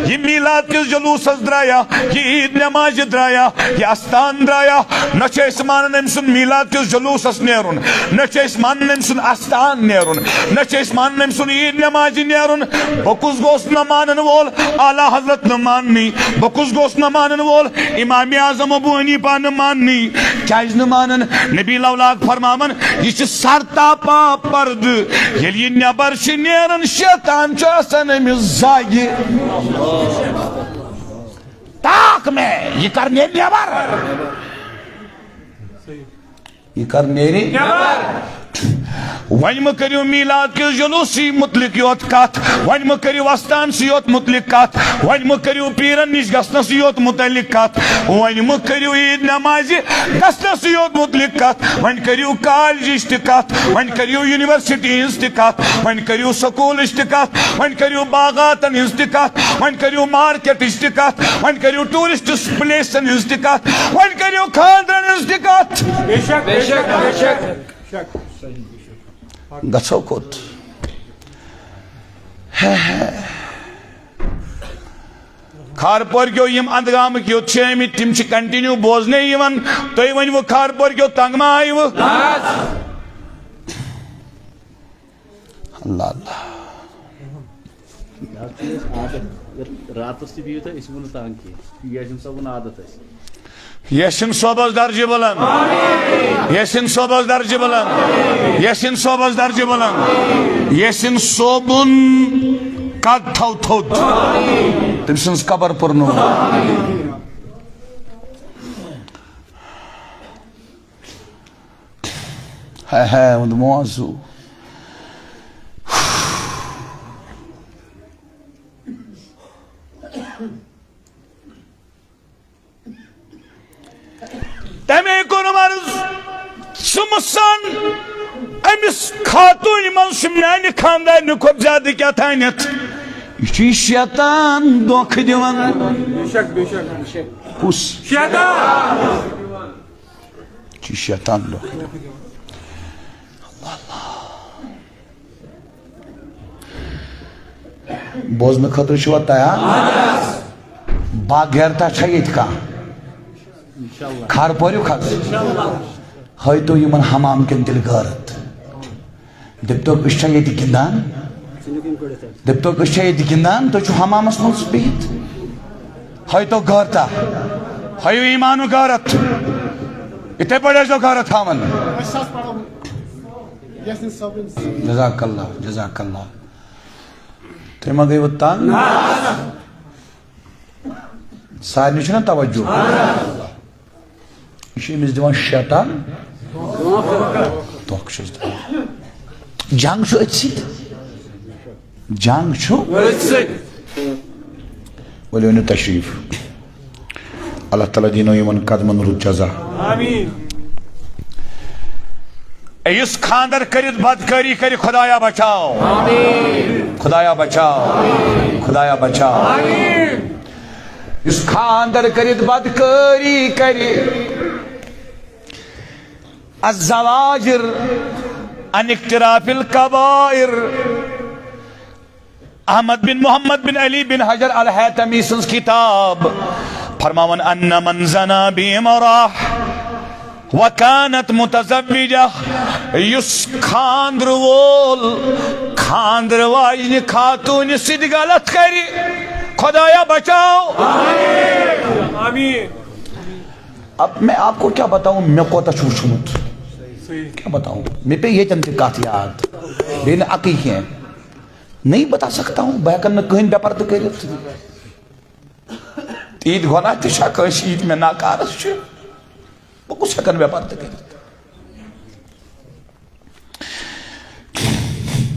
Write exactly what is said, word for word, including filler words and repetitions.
یہِ میلاد کِس جلوٗسس درٛایا، یہِ عیٖد نٮ۪مازِ درٛایا، یہِ استان درٛایا۔ نہ چھِ أسۍ مانان أمۍ سُنٛد میلاد کِس جلوٗسس نیرُن، نہ چھِ أسۍ مانان أمۍ سُنٛد استان نیرُن، نہ چھِ أسۍ مانان أمۍ سُنٛد عیٖد نٮ۪مازِ نیرُن۔ بہٕ کُس گوٚژھ نہٕ مانن وول؟ اعلیٰ حضرت نہٕ ماننٕے۔ بہٕ کُس گوٚژھ نہٕ مانن وول؟ امام اعظم ابو حنیفہ نہٕ ماننٕے۔ کیازِ نہٕ مانن؟ نبی لولاک فرماوان، یہِ چھِ سر تا پا پردٕ۔ ییٚلہِ یہِ نٮ۪بر چھِ نیران، شیطان چھُ آسان أمِس زاگہِ۔ تاک میں، یہِ کر نیرِ نٮ۪بر۔ یہِ کر نیرِ؟ وۄنۍ مہٕ کٔرِو میلاد کِس جلوٗسٕے مُتعلِق یوت کتھ، وۄنۍ مہٕ کٔرِو وستانسٕے یوت مُتعلِق کتھ، وۄنۍ مہٕ کٔرِو پیرن نِش گژھنسٕے یوت مُتعلِق کتھ، وۄنۍ مہٕ کٔرِو عیٖد نمازِ گژھنسٕے یوت مُتعلِق کتھ، وۄنۍ کٔرِو کالجِچ تہِ کتھ، وۄنۍ کٔرِو یونیورسٹی ہٕنٛز تہِ کتھ، وۄنۍ کٔرِو سکوٗلٕچ تہِ کتھ، وۄنۍ کٔرِو باغاتن ہٕنٛز تہِ کتھ، وۄنۍ کٔرِو مارکیٹٕچ تہِ کتھ، وۄنۍ کٔرِو ٹوٗرسٹ پلیسن ہٕنٛز تہِ کتھ، وۄنۍ کٔرِو خاندرن ہٕنٛز تہِ کتھ۔ بے شک، بے شک، بے شک۔ گژھو کوٚت؟ ہے ہے۔ خارپورکیو یِم اندگامٕکۍ یوٚت چھِ آمٕتۍ، تِم چھِ کنٹینیو بوزنے یِوان۔ تُہۍ ؤنِو، خارپورکیو تنگ ما آیوٕ؟ اللہ اللہ۔ یہِ حظ چھُ اَسہِ عادت۔ راتس تہِ بِہِو تُہۍ، أسۍ یِمو نہٕ تنگ کینٛہہ۔ یہِ چھُ یاسین صٲبُن عادت اَسہِ۔ یاسین صٲبس درجہِ بلند۔ یاسین صٲبس درجہِ بلند۔ یاسین صٲبس درجہِ بلند۔ یاسین صٲبُن قد تھاو تھوٚد۔ تٔمۍ سٕنٛز قبر پُرنو۔ ہے ہے، اُنٛد موضوع۔ تمے کوٚرُم عرض، ژٕ مُسان أمِس خاتوٗنہِ منٛز چھُ میانہِ خاندارنہِ کھۄتہٕ زیادٕ کیٛاہ تانٮ۪تھ۔ یہِ چھُ شیطان دھوکہٕ دِوان۔ بے شک، بے شک۔ کُس؟ شیطان۔ یہِ چھُ شیطان دھوکہٕ دِوان۔ اللہ اللہ۔ بوزنہٕ خٲطرٕ چھُوا تیار؟ باغیرتا چھا ییٚتہِ کانٛہہ؟ خارپوریُک حظ؟ ہٲیتو یِمن حمام کٮ۪ن تیٚلہِ غٲرت۔ دٔپۍتو، أسۍ چھا ییٚتہِ گِنٛدان؟ دٔپۍتو، أسۍ چھا ییٚتہِ گِنٛدان؟ تُہۍ چھِو حمامس منٛز بِہِتھ۔ ہٲیتو غٲرتا۔ ہٲیِو ایٖمانُک غٲرت۔ یِتھَے پٲٹھۍ ٲسۍزیو غٲرت تھاوان۔ جزاک اللہ، جزاک اللہ۔ تُہۍ ما گٔیوٕ تنگ؟ سارنٕے چھُنہ توجہ؟ یہِ چھُ أمِس دِوان شیطان۔ دھوکہٕ چھُس دِوان۔ جنگ چھُ أتھۍ سۭتۍ۔ جنگ چھُ۔ ؤلِو أنِو تشریف۔ اللہ تعالیٰ دِنو یِمن قدمن رُت جزا۔ آمین۔ یُس خاندر کٔرِتھ بدکٲری کرِ، خدایا بچاو۔ آمین۔ خدایا بچاو۔ خدایا بچاو۔ آمین۔ یُس خاندر کٔرِتھ بدکٲری کرِ، الزواجر عن اقتراف الكبائر۔ احمد بن محمد بن علی بن حجر الحیتمی سٕنٛز کتاب فرماوان، ان من زنا بامرأة وكانت متزوجة، یُس خاندر وول خاندر واجنہِ خاتوٗنہِ سۭتۍ غلط کرِ، خدایا بچاو۔ آمین۔ اب میں آپ کو کیا بتاؤں، مےٚ کوتاہ چھُ وُچھمُت۔ کیا بتاؤں، مےٚ پیٚیہِ ییٚتٮ۪ن تہِ کتھ یاد۔ بیٚیہِ نہٕ اَکٕے کینٛہہ۔ نہیں بتا سکتا ہوں، بہٕ ہٮ۪کن نہٕ کٕہٕنۍ بے پردٕ کٔرِتھ۔ تہٕ یہِ تہِ گۄناہ تہِ چھا کٲنٛسہِ، یہِ تہِ مےٚ ناکارس چھُ؟ بہٕ کُس ہٮ۪کن بے پردٕ کٔرِتھ؟